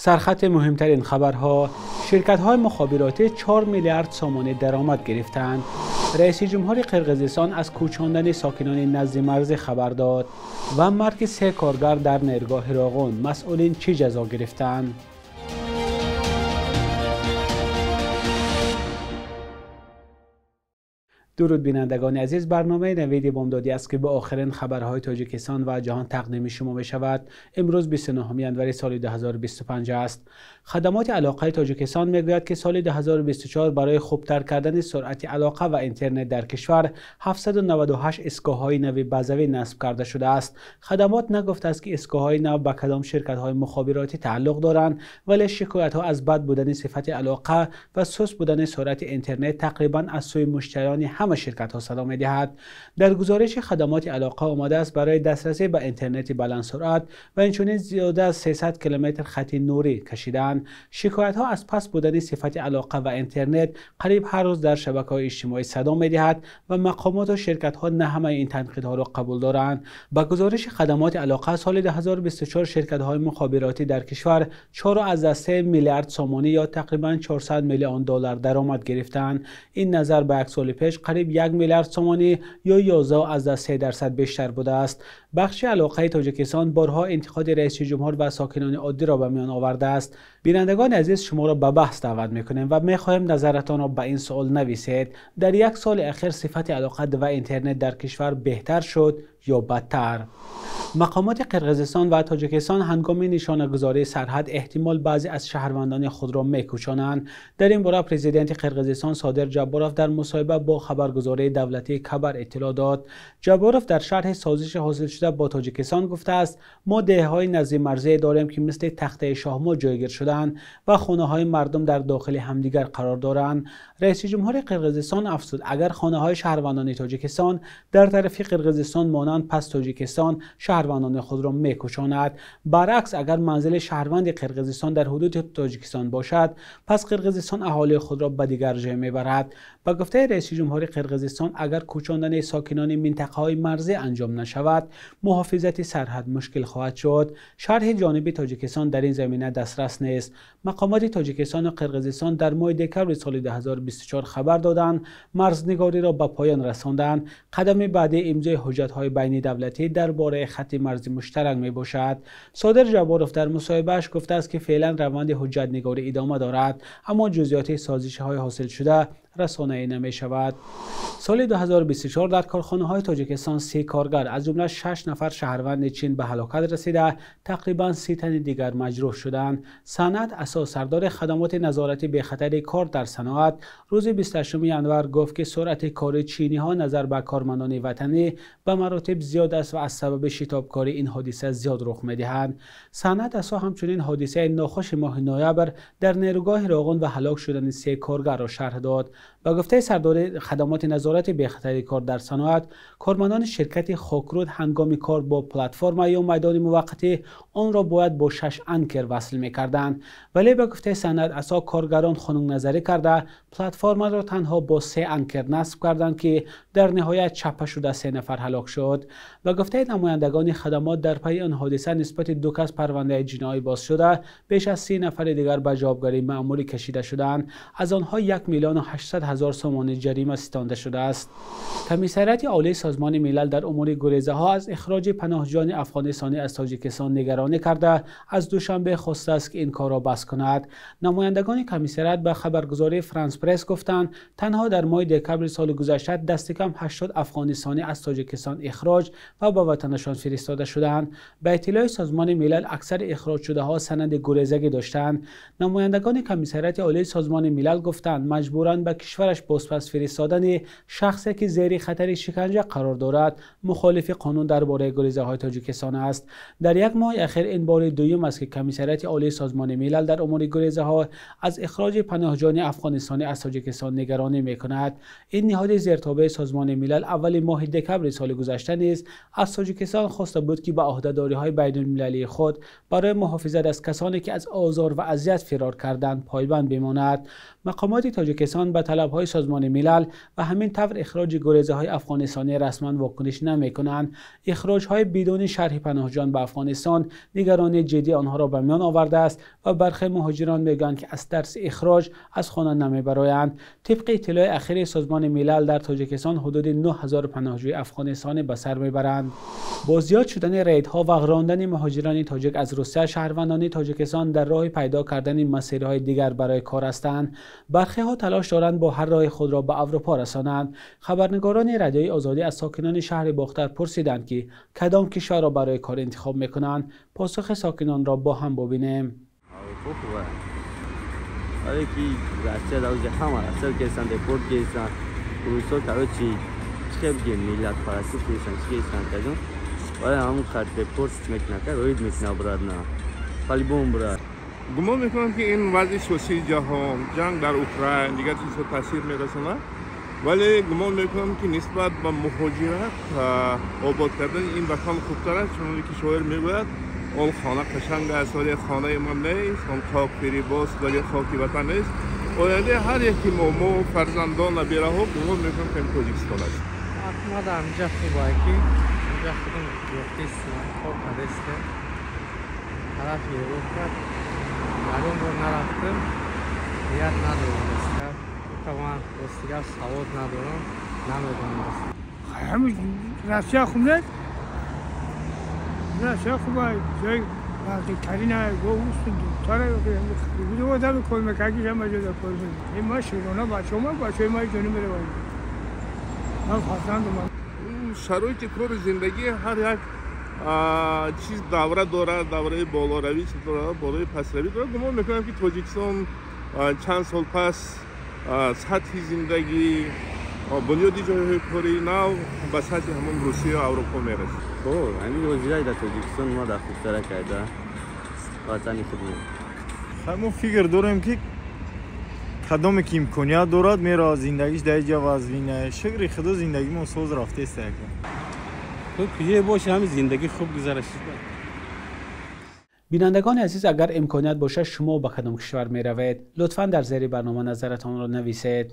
Сархати муҳимтарин хабарҳо: ширкатҳои мухобиротӣ 4 миллиард сомонӣ даромад гирифтанд. Раиси ҷумҳури Қирғизистон аз кӯчондани сокинони назди марзӣ хабар дод ва марги 3 коргар дар нерӯгоҳи Роғун. Масъулин чӣ ҷазо гирифтанд? Дуруд бинандагони азиз, барномаи Навиди Бомдодӣ аст, ки бо охирин хабарҳои Тоҷикистон ва ҷаҳон тақдими шумо мешавад. Имрӯз 29 январи соли 2025 аст. Хадамоти алоқаи Тоҷикистон мегӯяд, ки соли 2024 барои хубтар кардани суръати алоқа ва интернет дар кишвар 798 истгоҳҳои нави базавӣ насб карда шудааст. Хадамот нагуфтааст, ки истгоҳҳои нав ба кадом ширкатҳои мухобиротӣ тааллуқ доранд, вале шикоятҳо аз бад будани сифати алоқа ва суст будани суръати интернет тақрибан аз сӯи муштариёни ҳама ширкатҳо садо медиҳад. Дар гузориши хадамоти алоқа омадааст, барои дастрасӣ ба интернети баландсуръат ва инчунин зиёда аз 300 километр хати нурӣ кашидаанд. Шикоятҳо аз паст будани сифати алоқа ва интернет қариб ҳар рӯз дар шабакаҳои иҷтимоӣ садо медиҳад ва мақомоту ширкатҳо на ҳамаи ин танқидҳоро қабул доранд. Ба гузориши хадамоти алоқа соли 2024 ширкатҳои мухобиротӣ дар кишвар 4,3 миллиард сомонӣ ё тақрибан 400 миллион доллар даромад гирифтаанд. Ин назар ба як соли пеш қариб 1 миллиард сомонӣ ё 11,3% бештар будааст. Бахши алоқаи Тоҷикистон борҳо интиқоди раиси ҷумҳур ва сокинони оддиро ба миён овардааст. Бинандагони азиз, шуморо ба баҳс даъват мекунем ва мехоҳем назаратонро ба ин суол нависед. Дар як соли ахир сифати алоқа ва интернет дар кишвар беҳтар шуд ё бадтар? Мақомоти Қирғизистон ва Тоҷикистон ҳангоми нишонагузории сарҳад эҳтимол баъзе аз шаҳрвандони худро мекӯчонанд. Дар ин бора президенти Қирғизистон Содир Ҷабборов дар мусоҳиба бо хабаргузории давлатии Кабар иттилоъ дод. Ҷабборов дар шарҳи созиши ҳосилшуда бо Тоҷикистон гуфтааст, мо деҳаҳои наздимарзие дорем, ки мисли тахтаи шоҳмот ҷойгир шудаанд ва хонаҳои мардум дар дохили ҳамдигар қарор доранд. Раиси ҷумҳури Қирғизистон афзуд, агар хонаҳои шаҳрвандони Тоҷикистон дар тарафи Қирғизистон монанд, пас Тоҷикистон шаҳрвандони худро мекӯчонад. Баръакс, агар манзили шаҳрванди Қирғизистон дар ҳудуди Тоҷикистон бошад, пас Қирғизистон аҳолии худро ба дигар ҷой мебарад. Ба гуфтаи раиси ҷумҳури Қирғизистон, агар кӯчондани сокинони минтақаҳои марзӣ анҷом нашавад, муҳофизати сарҳад мушкил хоҳад шуд. Шарҳи ҷониби Тоҷикистон дар ин замина дастрас нест. Мақомоти Тоҷикистону Қирғизистон дар моҳи декабри соли 2024 хабар доданд, марзнигориро ба поён расонданд. Қадами баъдии имзои ҳуҷҷатҳои байнидавлатӣ дар бораи хати марзи муштарак мебошад. Содир Ҷабборов дар мусоҳибааш гуфтааст, ки феълан раванди ҳуҷҷатнигорӣ идома дорад, аммо ҷузъиёти созишҳои ҳосилшуда расонаӣ намешавад. Соли 2024 дар корхонаҳои Тоҷикистон 30 коргар, аз ҷумла 6 нафар шаҳрванди Чин ба ҳалокат расида, тақрибан 30 тани дигар маҷрӯҳ шуданд. Санъат Асос, сардори хадамоти назорати бехатари кор дар саноат, рӯзи 28 январ гуфт, ки суръати кори чиниҳо назар ба кормандони ватанӣ ба маротиб зиёд аст ва аз сабаби шитобкорӣ ин ҳодиса зиёд рух медиҳад. Санъат Асос ҳамчунин ҳодисаи нохуши моҳи ноябр дар нерӯгоҳи Роғун ва ҳалок шудани 3 коргарро шарҳ дод. Ба гуфтаи сардори хадамоти назорати бехатари кор дар саноат, кормандони ширкати Хокруд ҳангоми кор бо платформа ё майдони муваққатӣ онро бояд бо 6 анкер васл мекарданд. Вале ба гуфтаи Санъат Асо, коргарон хунукназарӣ карда платформаро танҳо бо 3 анкер насб карданд, ки дар ниҳоят чапа шуда 3 нафар ҳалок шуд. Ба гуфтаи намояндагони хадамот, дар пайи ин ҳодиса нисбати 2 кас парвандаи ҷиноӣ боз шуда, беш аз 30 нафари дигар ба ҷавобгарии маъмурӣ кашида шуданд. Аз онҳо 1,800,000 сомонӣ ҷарима ситонда шудааст. Комиссариати Олии Созмони Милал дар умури гурезаҳо аз ихроҷи паноҳҷӯёни афғонистонӣ аз Тоҷикистон нигаронӣ карда, аз Душанбе хостааст, ки ин корро бас кунад. Намояндагони комиссариат ба хабаргузории Франс Пресс гуфтанд, танҳо дар моҳи декабри соли гузашта дасти кам 80 афғонистонӣ аз Тоҷикистон ихроҷ ва ба ватанашон фиристода шуданд. Ба иттилои Созмони Милал, аксари ихроҷшудаҳо санади гурезагӣ доштанд. Намояндагони Комиссариати Олии Созмони Милал гуфтанд, маҷбуран ба кишвараш бозпас фиристодани шахсе, ки зери хатари шиканҷа қарор дорад, мухолифи қонун дар бораи гурезаҳои Тоҷикистон аст. Дар як моҳи ахир ин бори дуюм аст, ки Комиссариати Олии Созмони Милал дар умури гурезаҳо аз ихроҷи паноҳҷӯёни афғонистонӣ аз Тоҷикистон нигаронӣ мекунад. Ин ниҳоди зертобеи Созмони Милал аввали моҳи декабри соли гузашта низ аз Тоҷикистон хоста буд, ки ба ӯҳдадориҳои байналмилалии худ барои муҳофизат аз касоне, ки аз озор ва азият фирор карданд, пойбанд бимонад. Мақомоти Тоҷикистон ба талабҳои талабҳои Созмони Милал ва ҳамин тавр ихроҷи гурезаҳои афғонистонӣ расман вокуниш намекунанд. Ихроҷҳои бидуни шарҳи паноҳҷӯён ба Афғонистон нигаронии ҷиддии онҳоро ба миён овардааст ва бархе муҳоҷирон мегӯянд, ки аз тарси ихроҷ аз хона намебароянд. Тибқи иттилои ахири Созмони Милал дар Тоҷикистон ҳудуди 9000 паноҳҷӯи афғонистонӣ ба сар мебаранд. Бо зиёд шудани рейдҳо ва рондани муҳоҷирони тоҷик аз Русия, шаҳрвандони Тоҷикистон дар роҳи пайдо кардани масирҳои дигар барои кор ҳастанд. Бархеҳо талош доранд бо ҳар роҳи худро ба Аврупо расонанд. Хабарнигорони Радиои Озодӣ аз сокинони шаҳри Бохтар пурсиданд, ки кадом кишварро барои кор интихоб мекунанд. Посухи сокинонро бо ҳам бубинем. Гумон мекунам, ки ин вазъи сиёсии ҷаҳон, ҷанг дар Украин, дигар чизҳо таъсир мерасонад, вале гумон мекунам, ки нисбат ба муҳоҷират обод кардани ин ватан хубтар аст, чуноне ки шоир мегӯяд: он хона қашанг аст, вале хонаи ман нест, он хок фирибост, вале хоки ватан нест. Ояндаи ҳар яки мо фарзандон, набираҳо, гумон мекунам, ки Тоҷикистон аст. Ма дар инҷа хубае, ки инҷа худам ёфтистем, кор кардастем. Тарафи Европа ягон бор нарафтем, ният надорам. Ман ростигар савод надорам, намедонам. Россия хуб нест? Россия хуб аст, ҷои наздиктарин одами кор мекард, ҳама ҷода кор мекард. Ма широна бачаҳо, бачаҳои ма ҷони меравад. Ман фарзандам. Шароити кори зиндагӣ ҳар як чиз давра дорад, давраи болоравӣ дорад, болои пасравӣ дорад. Гумон мекунам, ки Тоҷикистон чанд сол пас сатҳи зиндагӣ, бунёди ҷойҳои кори нав ба сатҳи ҳамон Русия ва Аврупо мерасад. Ҳамин ҳозира дар Тоҷикистон ма дар хубтара карда ватани худмон. Мо фикр дорем, ки кадоме ки имконият дорад, меравад, зиндагиш дар ҷа вазвина. Шукри Худо, зиндагимон соз рафтест. Куҷое боше, ҳамин зиндагӣ хуб гузараш. Бинандагони азиз, агар имконият бошад, шумо ба кадом кишвар меравед? Лутфан дар зери барнома назаратонро нависед.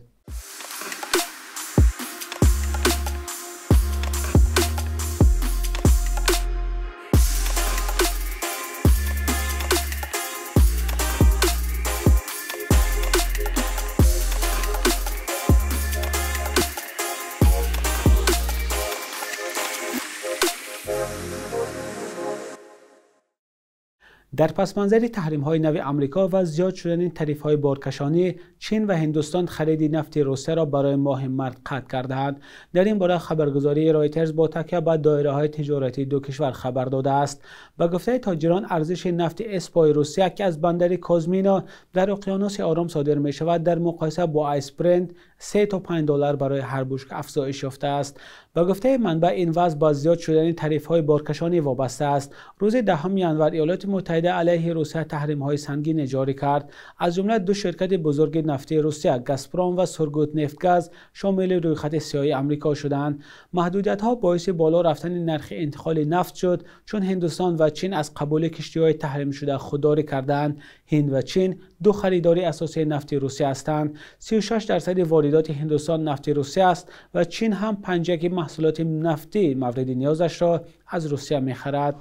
Дар пасманзари таҳримҳои нави Амрико ва зиёд шудани тарифҳои боркашонӣ, Чин ва Ҳиндустон хариди нафти Русияро барои моҳи март қатъ кардаанд. Дар ин бора хабаргузории Ройтерс бо такя ба доираҳои тиҷоратии ду кишвар хабар додааст. Ба гуфтаи тоҷирон, арзиши нафти Эспои Русия, ки аз бандари Козмино дар уқёнуси Ором содир мешавад, дар муқоиса бо Айсбренд 3 то 5 доллар барои ҳар бушка афзоиш ёфтааст. Ба гуфтаи манбаъ, ин вазъ ба зиёд шудани тарифҳои боркашонӣ вобаста аст. Рӯзи 10 январ Иёлоти Муттаҳида алайҳи Русия таҳримҳои сангин ҷорӣ кард. Аз ҷумла ду ширкати бузурги нафтии Русия, Газпром ва Сургутнефтгаз, шомили рӯйхати сиёҳи Амрико шуданд. Маҳдудиятҳо боиси боло рафтани нархи интиқоли нафт шуд, чун Ҳиндустон ва Чин аз қабули киштиҳои таҳримшуда худдорӣ карданд. Ҳинд ва Чин ду харидори асосии нафти Русия ҳастанд. 36% воридоти Ҳиндустон нафти Русия аст ва Чин ҳам 5% маҳсулоти нафтӣ мавриди ниёзашро аз Русия мехарад.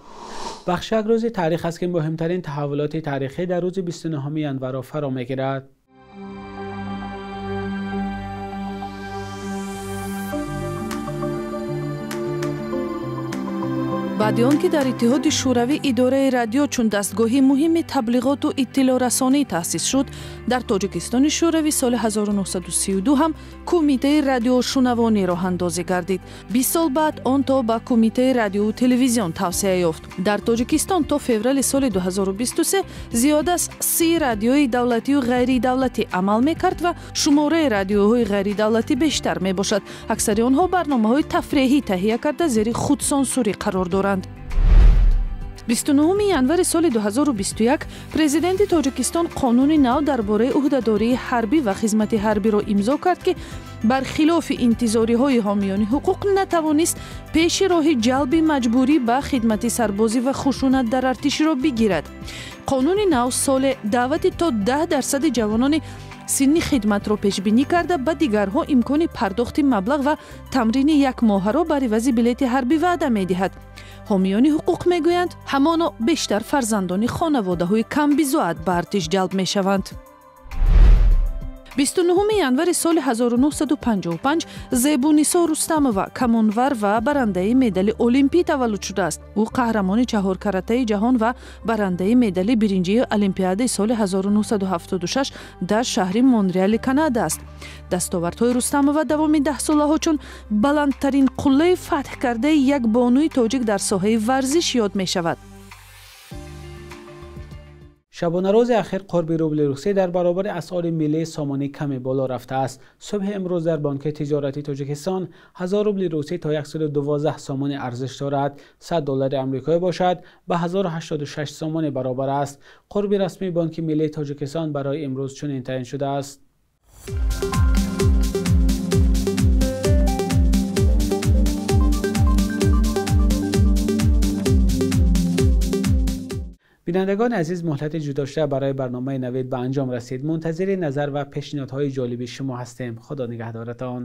Бахш як рӯзи таърих аст, ки муҳимтарин таҳаввулоти таърихӣ дар рӯзи 29 январро фаро мегирад. Баъди он ки дар Иттиҳоди Шӯравӣ идораи радио чун дастгоҳи муҳими таблиғоту иттилоърасонӣ таъсис шуд, дар Тоҷикистони Шӯравӣ соли 1932 ҳам Кумитаи радиошунавонӣ роҳандозӣ гардид. 20 сол баъд он то ба Кумитаи радиову телевизион тавсеа ёфт. Дар Тоҷикистон то феврали соли 2023 зиёд аз 30 радиои давлатию ғайридавлатӣ амал мекард ва шумораи радиоҳои ғайридавлатӣ бештар мебошад. Аксари онҳо барномаҳои тафреҳӣ таҳия карда зери худсонсурӣ қарор доранд. 29 январи соли 2021 президенти Тоҷикистон қонуни нав дар бораи ӯҳдадории ҳарбӣ ва хизмати ҳарбиро имзо кард, ки бархилофи интизориҳои ҳомиёни ҳуқуқ натавонист пеши роҳи ҷалби маҷбурӣ ба хидмати сарбозӣ ва хушунат дар артишро бигирад. Қонуни нав соле даъвати то 10% ҷавонони Синни хидматро пешбинӣ карда, ба дигарҳо имкони пардохти маблағ ва тамрини якмоҳаро бар ивази билети ҳарбӣ ваъда медиҳад. Ҳомиёни ҳуқуқ мегӯянд, ҳамоно бештар фарзандони хонаводаҳои камбизоат ба артиш ҷалб мешаванд. 29 январи соли 1955 Зебунисо Рустамова, камонвар ва барандаи медали олимпӣ таваллуд шудааст. Ӯ қаҳрамони чаҳоркаратаи ҷаҳон ва барандаи медали биринҷии Олимпиадаи соли 1976 дар шаҳри Монреали Канада аст. Дастовардҳои Рустамова давоми даҳсолаҳо чун баландтарин қуллаи фатҳ кардаи як бонуи тоҷик дар соҳаи варзиш ёд мешавад. Шабонарӯзи ахир қурби рубли русӣ дар баробари асъори миллии сомонӣ каме боло рафтааст. Субҳи имрӯз дар Бонки тиҷоратии Тоҷикистон 1000 рубли русӣ то 112 сомонӣ арзиш дорад. 100 доллари амрикоӣ бошад ба 1086 сомонӣ баробар аст. Қурби расмии Бонки миллии Тоҷикистон барои имрӯз чунин таъин шудааст. Бинандагони азиз, муҳлати ҷудошуда барои барномаи Навид ба анҷом расид. Мунтазири назар ва пешниҳодҳои ҷолиби шумо ҳастем. Худо нигаҳдоратон.